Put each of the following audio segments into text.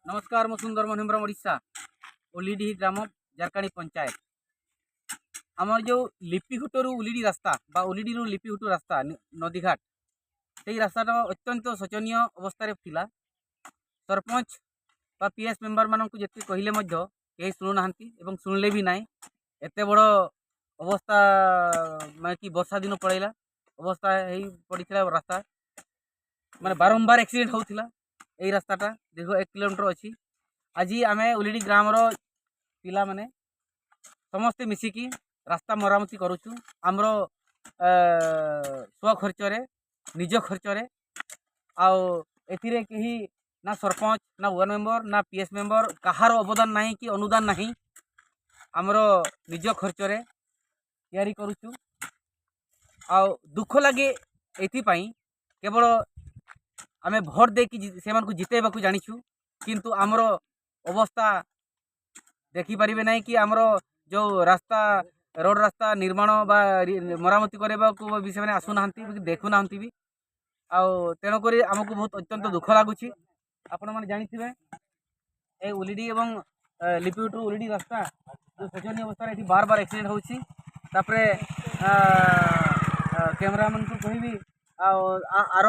ନମସ୍କାର, ମୁଁ ସୁନ୍ଦରମୋହନ ହେମ୍ବ୍ରମ, ଓଡ଼ିଶା ଉଲିଡିହି ଗ୍ରାମ, ଜାରକାଣୀ ପଞ୍ଚାୟତ। ଆମର ଯେଉଁ ଲିପିଘୁଟରୁ ଉଲିଡି ରାସ୍ତା ବା ଉଲିଡିରୁ ଲିପିଘୁଟୁ ରାସ୍ତା, ନଦୀଘାଟ, ସେଇ ରାସ୍ତାଟା ଅତ୍ୟନ୍ତ ଶୋଚନୀୟ ଅବସ୍ଥାରେ ଥିଲା। ସରପଞ୍ଚ ବା ପିଏସ୍ ମେମ୍ବରମାନଙ୍କୁ ଯେତିକି କହିଲେ ମଧ୍ୟ କେହି ଶୁଣୁନାହାନ୍ତି ଏବଂ ଶୁଣିଲେ ବି ନାହିଁ। ଏତେ ବଡ଼ ଅବସ୍ଥା, ମାନେ କି ବର୍ଷା ଦିନ ପଳେଇଲା, ଅବସ୍ଥା ହେଇ ପଡ଼ିଥିଲା ରାସ୍ତା, ମାନେ ବାରମ୍ବାର ଆକ୍ସିଡେଣ୍ଟ ହେଉଥିଲା। ଏଇ ରାସ୍ତାଟା ଦୀର୍ଘ 1 କିଲୋମିଟର ଅଛି। ଆଜି ଆମେ ଉଲିଡି ଗ୍ରାମର ପିଲାମାନେ ସମସ୍ତେ ମିଶିକି ରାସ୍ତା ମରାମତି କରୁଛୁ ଆମର ସ୍ୱଖର୍ଚ୍ଚରେ, ନିଜ ଖର୍ଚ୍ଚରେ। ଆଉ ଏଥିରେ କେହି ନା ସରପଞ୍ଚ, ନା ୱାର୍ଡ଼ ମେମ୍ବର, ନା ପିଏସ୍ ମେମ୍ବର, କାହାର ଅବଦାନ ନାହିଁ କି ଅନୁଦାନ ନାହିଁ। ଆମର ନିଜ ଖର୍ଚ୍ଚରେ ତିଆରି କରୁଛୁ। ଆଉ ଦୁଃଖ ଲାଗେ ଏଥିପାଇଁ, କେବଳ ଆମେ ଭୋଟ ଦେଇକି ସେମାନଙ୍କୁ ଜିତେଇବାକୁ ଜାଣିଛୁ, କିନ୍ତୁ ଆମର ଅବସ୍ଥା ଦେଖିପାରିବେ ନାହିଁ କି ଆମର ଯେଉଁ ରାସ୍ତା, ରୋଡ଼ ରାସ୍ତା ନିର୍ମାଣ ବା ମରାମତି କରିବାକୁ ବି ସେମାନେ ଆସୁନାହାନ୍ତି କି ଦେଖୁନାହାନ୍ତି ବି। ଆଉ ତେଣୁକରି ଆମକୁ ବହୁତ ଅତ୍ୟନ୍ତ ଦୁଃଖ ଲାଗୁଛି। ଆପଣମାନେ ଜାଣିଥିବେ, ଏ ଉଲିଡି ଏବଂ ଲିପିଉଟରୁ ଉଲିଡି ରାସ୍ତା ଯେଉଁ ଶୋଚନୀୟ ଅବସ୍ଥାରେ, ଏଠି ବାର ବାର ଆକ୍ସିଡେଣ୍ଟ ହେଉଛି। ତାପରେ କ୍ୟାମେରାମ୍ୟାନକୁ କହିବି, ଆଉ ଆର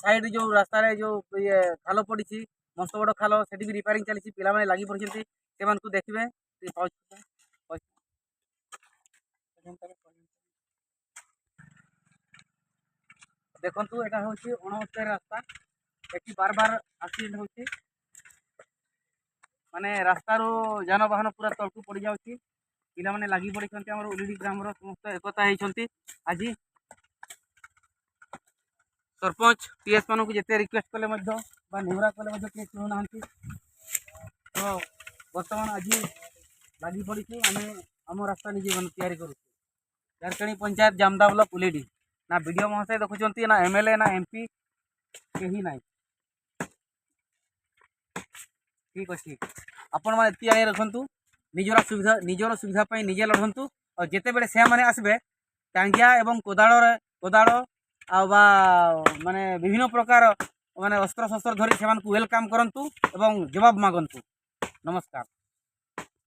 ସାଇଡ଼୍ ଯେଉଁ ରାସ୍ତାରେ ଯେଉଁ ଇଏ ଖାଲ ପଡ଼ିଛି, ମସ୍ତ ବଡ଼ ଖାଲ, ସେଠି ବି ରିପେୟାରିଂ ଚାଲିଛି। ପିଲାମାନେ ଲାଗି ପଡ଼ିଛନ୍ତି, ସେମାନଙ୍କୁ ଦେଖିବେ। ଟିକେ pause pause। ଦେଖନ୍ତୁ, ଏଇଟା ହେଉଛି 69 ରାସ୍ତା। ଏଠି ବାର ବାର ଆକ୍ସିଡେଣ୍ଟ ହେଉଛି, ମାନେ ରାସ୍ତାରୁ ଯାନବାହନ ପୁରା ତଳକୁ ପଡ଼ିଯାଉଛି। ପିଲାମାନେ ଲାଗି ପଡ଼ିଛନ୍ତି। ଆମର ଉଲିଡି ଗ୍ରାମର ସମସ୍ତ ଏକତା ହେଇଛନ୍ତି ଆଜି। ସରପଞ୍ଚ, ପିଏସ୍ ମାନଙ୍କୁ ଯେତେ ରିକ୍ୱେଷ୍ଟ କଲେ ମଧ୍ୟ ବା ନିହୁରା କଲେ ମଧ୍ୟ କେହି ଶୁଣୁନାହାନ୍ତି। ତ ବର୍ତ୍ତମାନ ଆଜି ଲାଗି ପଡ଼ିଛୁ, ଆମେ ଆମ ରାସ୍ତା ନିଜେ ତିଆରି କରୁଛୁ। ଜାରକାଣୀ ପଞ୍ଚାୟତ, ଜାମଦା ବ୍ଲକ, ଉଲିଡି। ନା ବିଡ଼ିଓ ମହାଶୟ ଦେଖୁଛନ୍ତି, ନା ଏମଏଲଏ, ନା ଏମପି, କେହି ନାହିଁ। ଠିକ୍ ଅଛି, ଆପଣମାନେ ଏତିକି ଜାଣି ରଖନ୍ତୁ, ନିଜର ସୁବିଧା ପାଇଁ ନିଜେ ଲଢ଼ନ୍ତୁ। ଆଉ ଯେତେବେଳେ ସେମାନେ ଆସିବେ ଟାଙ୍ଗିଆ ଏବଂ କୋଦାଳରେ, କୋଦାଳ ଆଉ ବା ମାନେ ବିଭିନ୍ନ ପ୍ରକାର ମାନେ ଅସ୍ତ୍ରଶସ୍ତ୍ର ଧରି ସେମାନଙ୍କୁ welcome କରନ୍ତୁ ଏବଂ ଜବାବ ମାଗନ୍ତୁ। ନମସ୍କାର।